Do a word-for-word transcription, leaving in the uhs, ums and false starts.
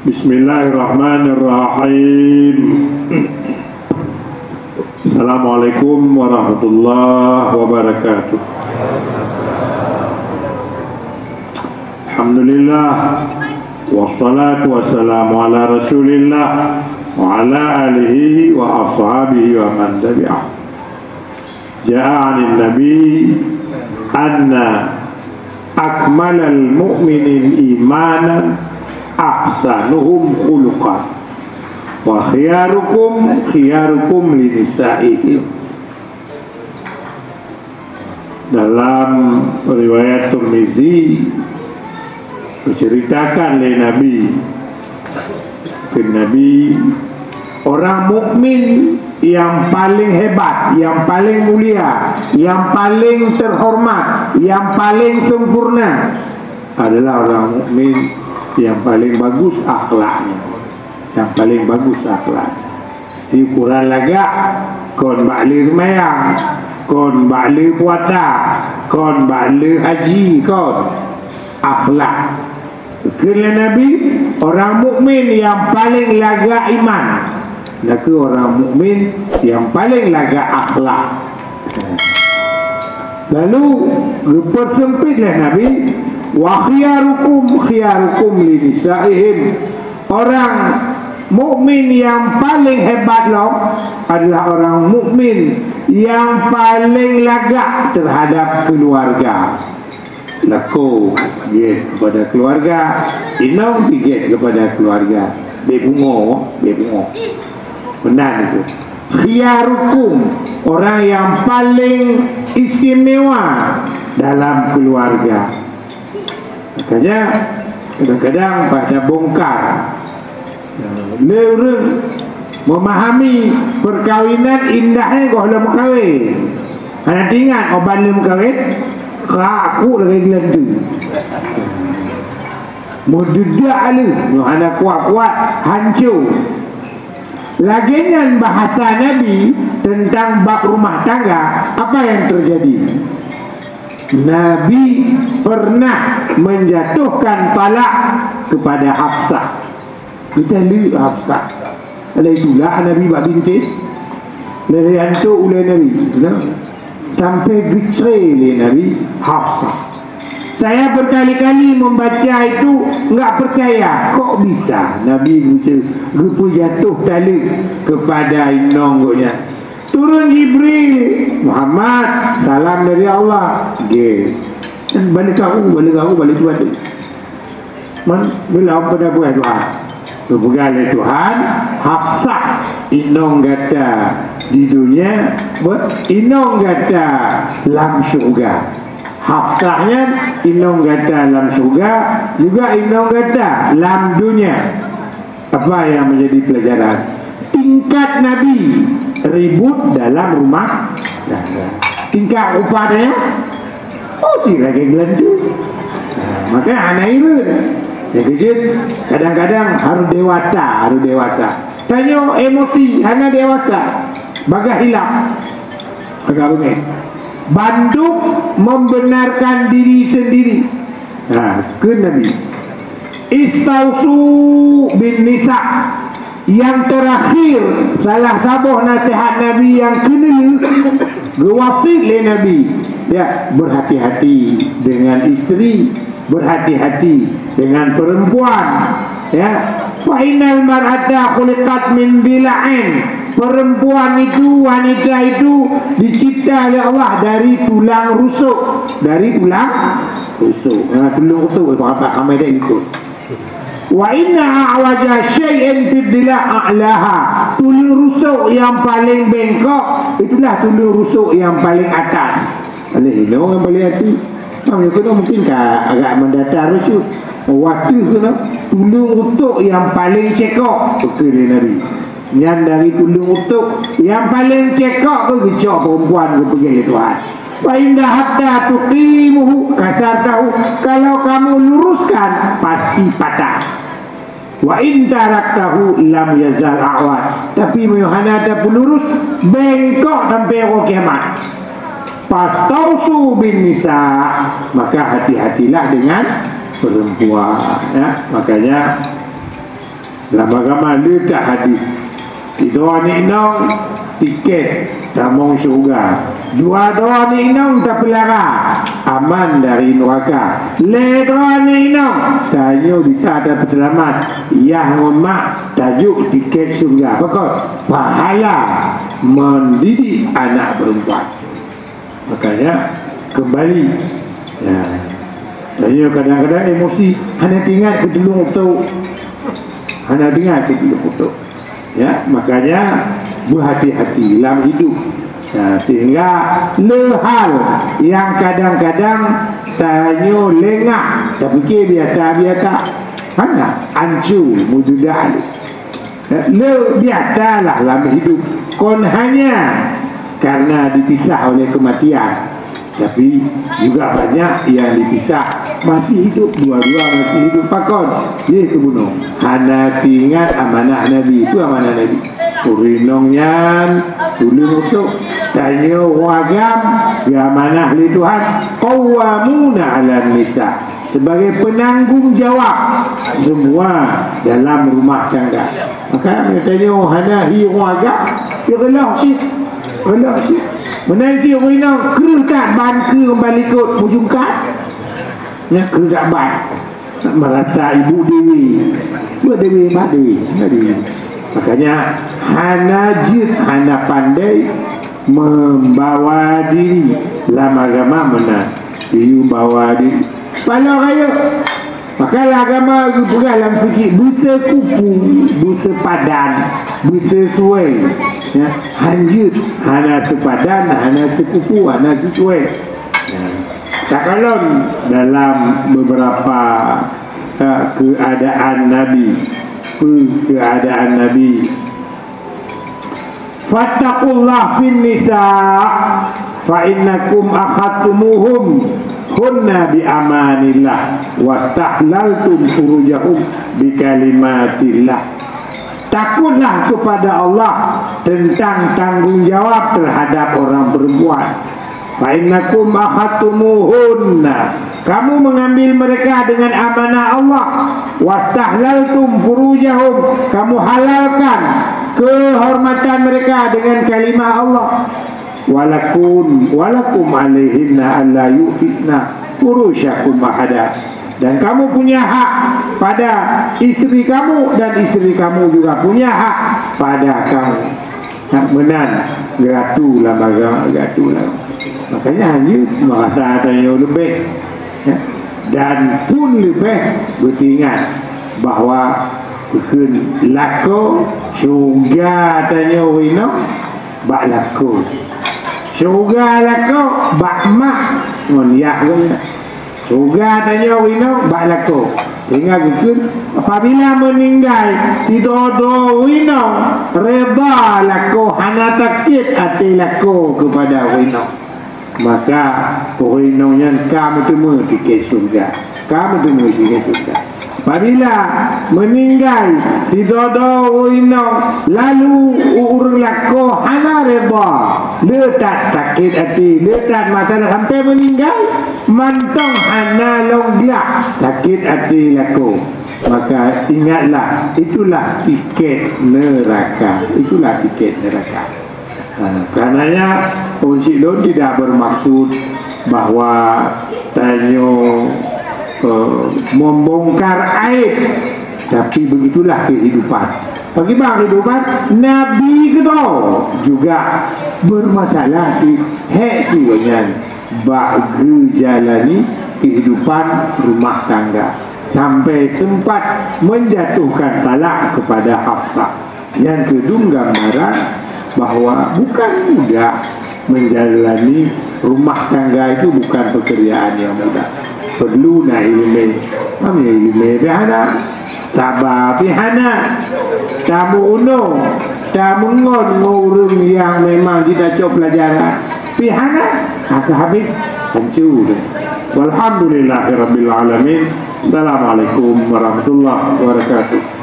Bismillahirrahmanirrahim. Assalamualaikum warahmatullahi wabarakatuh. Alhamdulillah. Wassalatu wassalamu ala Rasulillah wa ala alihi wa ashabihi wa man tabi'ah. Jaa 'anin Nabi anna akmalal mu'minin imanan ahsanuhum khuluqan wa khiyarukum khiyarukum li nisa'ihim. Dalam riwayat Tirmizi, diceritakan lé Nabi, kheun Nabi, orang mukmin yang paling hebat, yang paling mulia, yang paling terhormat, yang paling sempurna adalah orang mukmin yang paling bagus akhlaknya. Yang paling bagus akhlak. Di ukuran lagak, kon bak le seumayang, kon bak le puasa, kon bak le haji, kon. Akhlak. Kheun lé Nabi, orang mukmin yang paling lagak iman. Nakeuh orang mukmin yang paling lagak akhlak. Lalu geupeuseumpit lé Nabi, "Wa khiyarukum khiyarukum li nisaihim." Orang mukmin yang paling hebat lom adalah orang mukmin yang paling lagak terhadap keluarga. Lakoe jih kepada keluarga, inong pih jih kepada keluarga. Bèk pungo, bèk pungo. Meunan itu. Khiyarukum, orang yang paling istimewa dalam keluarga. Makanya kadang-kadang pada bongkar. Lé ureueng memahami perkawinan indahnya goh lom meukawen. Hana teuingat oban lé meukawen, krak kuk lagèe geulanteue. Meududak lé, nyoe hana kuat-kuat, hanco. Lagèe nyan bahasa Nabi tentang bab rumah tangga, apa yang terjadi? Nabi pernah menjatuhkan talak kepada Hafsah. Geutaleuek Hafsah. Lheuh itulah Nabi bak bintéh. Lheuh nyan tu ulèe Nabi. Nah, sampai geucre lé Nabi Hafsah. Saya berkali-kali membaca itu, enggak percaya. Kok bisa Nabi geucre, geupeujatuh taleuek kepada inong gobnyan? Turun Jibril, "Muhammad, salam dari Allah." Gé. Balik kahu, balik kahu, balik tu batu. Man, bila apa dah buat Tuhan? Geupeugah lé Tuhan, Hafsah inong gata di dunia, buat inong gata lam syurga. Hafsah nyan inong gata lam syurga, juga inong gata lam dunia. Apa yang menjadi pelajaran? Tingkat Nabi ribut dalam rumah tangga. Tingkat rupa dia, oh, si lagèe geulanteue. Nah, maka hana ireuen. Jadi, jeuet kadang-kadang harus dewasa, harus dewasa. Tanyoe emosi, hana dewasa. Bagah hilap. Agak beungéh. Bandum membenarkan diri sendiri. Nah, kheun Nabi. Istausu bin nisa. Yang terakhir, salah saboh nasihat Nabi nyang keuneulheueh, geuwasiet lé Nabi, ya, berhati-hati dengan istri, berhati-hati dengan perempuan, ya. Fa innal mar'ata khuliqat min dhila'in. Perempuan itu, wanita itu dicipta oleh Allah dari tulang rusuk, dari tulang rusuk. Nah, tulang rusuk, apa-apa, kami dah ikut. Wa inna a'waja syai'in fid dhila' a'laha. Tuleueng rusok nyang paleng bengkok, itulah tuleueng rusok nyang paleng atas. Paleng hinoe ngon paleng atas. Nah, meunyoe keunoe mungkin ka agak mendatar bacut. Watèe keunoe, tuleueng rusok nyang paleng cekok, peugah lé Nabi. Nyan dari tuleueng rusok nyang paleng cekok, geucok perempuan geupeugah lé Tuhan. Fa in dhahabta tuqimuhu kasartahu, kalau kamu luruskan, pasti patah. Wa in taraktahu lam yazal a'waj. Tapi meunyoe hana tapeulurus, bengkok sampai uroe kiamat. Fastausu bin nisa, maka hati-hatilah dengan perempuan, ya. Makanya Lam agama le that hadis, sidroe aneuk inong tiket tamong syeuruga, dua droe aneuk inong tapeulara aman dari neuraka, lhèe droe aneuk inong tanyoe di ta tapeuseulamat, yah ngon mak tajok tiket syeuruga. Pakon? Pahala mendidik anak perempuan. Makanya kembali. Ya. Tanyoe kadang-kadang emosi, hana teuingat keu tuleueng utok. Hana teuingat keu tuleueng utok. Ya, makanya berhati-hati lam hidup. Ya, sehingga le hal yang kadang-kadang tanyoe lengah, tapike biasa-biasa. Hana, ancu meududak. Le biasalah lam hidup, kon hanya karena dipisah oleh kematian, tapi juga banyak yang dipisah masih hidup, dua-dua masih hidup. Pakon? Jih teubunoe. Hana teuingat amanah Nabi. Itu amanah Nabi. Ureueng inong nyan tuleueng utok, tanyoe ureueng agam, geuamanah lé Tuhan. Qawwamuna 'alan nisa. Sebagai penanggung jawab semua dalam rumah tangga. Maka, tanyoe hana hi ureueng agam, ya reuloh cit. Reuloh cit. Meunan cit ureueng inong kreueh that ban keu balikot mujungkat. Nya kreueh that ban. Merasa ibu dewi. Ibu dewi, mak dewi. Mak dewi. Makanya, hana jeuet, hana pandai membawa diri lam agama meunan. Yue bawa diri. Paloe rayeuk. Maka lam agama geupeugah lam fikih, beuseukupu, beuseupadan, beuseusuai. Ya, hanjeuet, hana seupadan, hana seukupu, hana seusuai. Ya. Takalon dalam beberapa, eh, keadaan Nabi, pe-, keadaan Nabi. Fattaqullah fin nisa, fa innakum akhadtumuhum hunna bi amanillah, wastahlaltum furujahum bi kalimatillah. Takutlah kepada Allah tentang tanggung jawab terhadap orang perempuan. Fa innakum akhadtumuhunna, kamu mengambil mereka dengan amanah Allah. Wastahlaltum furujahum, kamu halalkan kehormatan mereka dengan kalimah Allah. Walakum, walakum alaihinna alla yu'ti'na furusyakum ahada. Dan kamu punya hak pada istri kamu, dan istri kamu juga punya hak pada kamu. Hak meunan geuratu lam agama, geuratu lam. Makanya hanya merasa tanyoe leubeh, ya. Dan pun leubeh beuteuingat bahwa bukon lakoe syeuruga tanyoe inoe bak lakoe. Syeuruga lakoe bak mak ngon yah geuh. Syeuruga tanyoe inoe bak lakoe. Sehingga geukheun, apabila meuninggai, sidroe-droe inoe reda lakoe, hana sakét até lakoe keupada inoe, maka ureueng inong nyan ka meuteumé tiket syeuruga. Ka meuteumé tiket syeuruga. Apabila meuninggai sidroe-droe ureueng inong, lalu ureueng lakoe hana reda, le that sakét até, le that masalah sampai meuninggai, mantong hana lom glah sakét até lakoe. Maka ingatlah, itulah tiket neraka. Itulah tiket neraka. Ha, karenanya, puncik lôn tidak bermaksud bahwa tanyoe, eh, membongkar aib, tapi begitulah kehidupan. Bagaimana kehidupan? Nabi keudroe juga bermasalah di hek sigoe nyan bak geujalani kehidupan rumah tangga, sampai sempat menjatuhkan talak kepada Hafsah. Nyang keudum gambaran bahwa bukan mudah menjalani rumah tangga itu, bukan pekerjaan yang mudah. Perlu na ileumèe. Meunyoe ileumèe pih hana, saba pih hana, tameuunoe, tameungon ngon ureueng nyang memang jitacok pelajaran pih hana, maka habéh, hancô. Walhamdulillahirabbil alamin. Assalamualaikum warahmatullahi wabarakatuh.